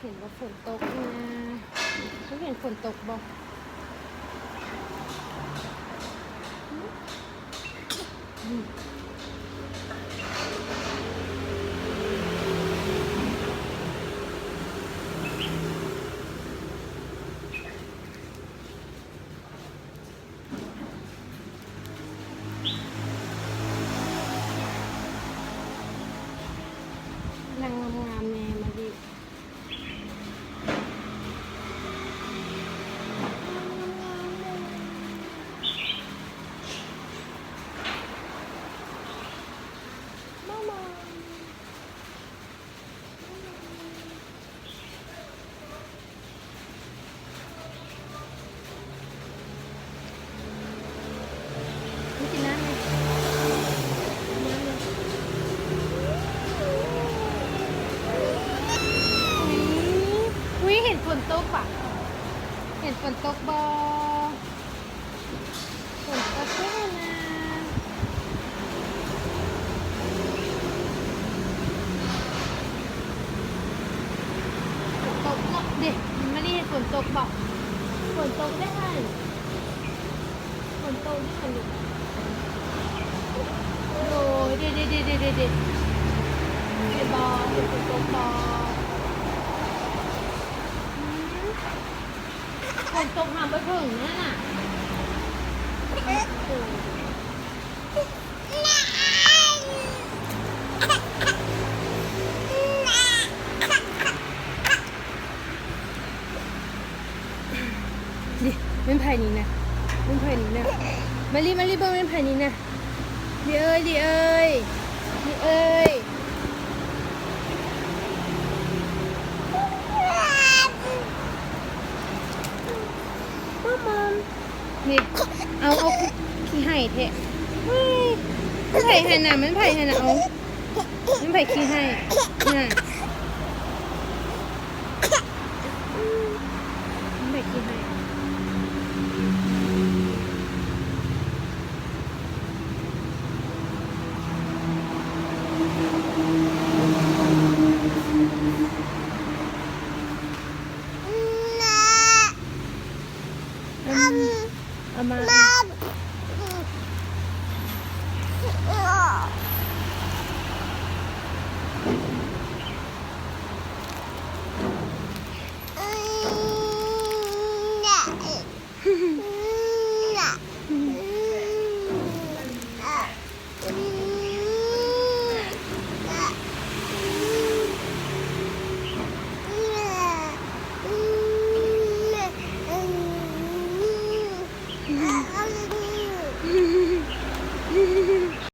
ເຫັນວ່າຝົນຕົກນະ ເຈົ້າເຫັນຝົນຕົກບໍ່? ນັ່ງງາມໆແດ່ມາລິ. ອຸ້ຍ ເຫັນຝົນຕົກປະ? ເຫັນຝົນຕົກບໍ່? ຝົນຕົກແທ້ນະ ຝົນຕົກເນາະ ເດ ມາລີ ຝົນຕົກບໍ່? ຝົນຕົກເດ້ຫັ້ນ ຝົນຕົກເດ້ຫັ້ນລູກ ໂອ້ຍ ເດ ເດ ເດ ເດ ເດ ເດ ເຫັນບໍ່? ເຫັນຝົນຕົກບໍ່? ອືມ ຝົນຕົກຫາບໍ່ເຖິງນັ້ນນະ ນີ້ແມ່ນໃຜນີ້ນະ? ແມ່ນໃຜນີ້ນະ? ມາລີ ມາລີ ເບິ່ງແມ່ນໃຜນີ້ນະ? ລີເອີຍ ລີເອີຍ ລີເອີຍ ມອມມອມ ນີ້ ເອົາ ເອົາ ຂີ້ໄຫ້ແທ້ ເຮີ້ຍ ມັນໃຜຫັ້ນນະ? ມັນໃຜຫັ້ນນະ? ເອົາ ມັນໃຜຂີ້ໄຫ້ ນະ? ມັນໃຜຂີ້ໄຫ້? ອາ ອາມາ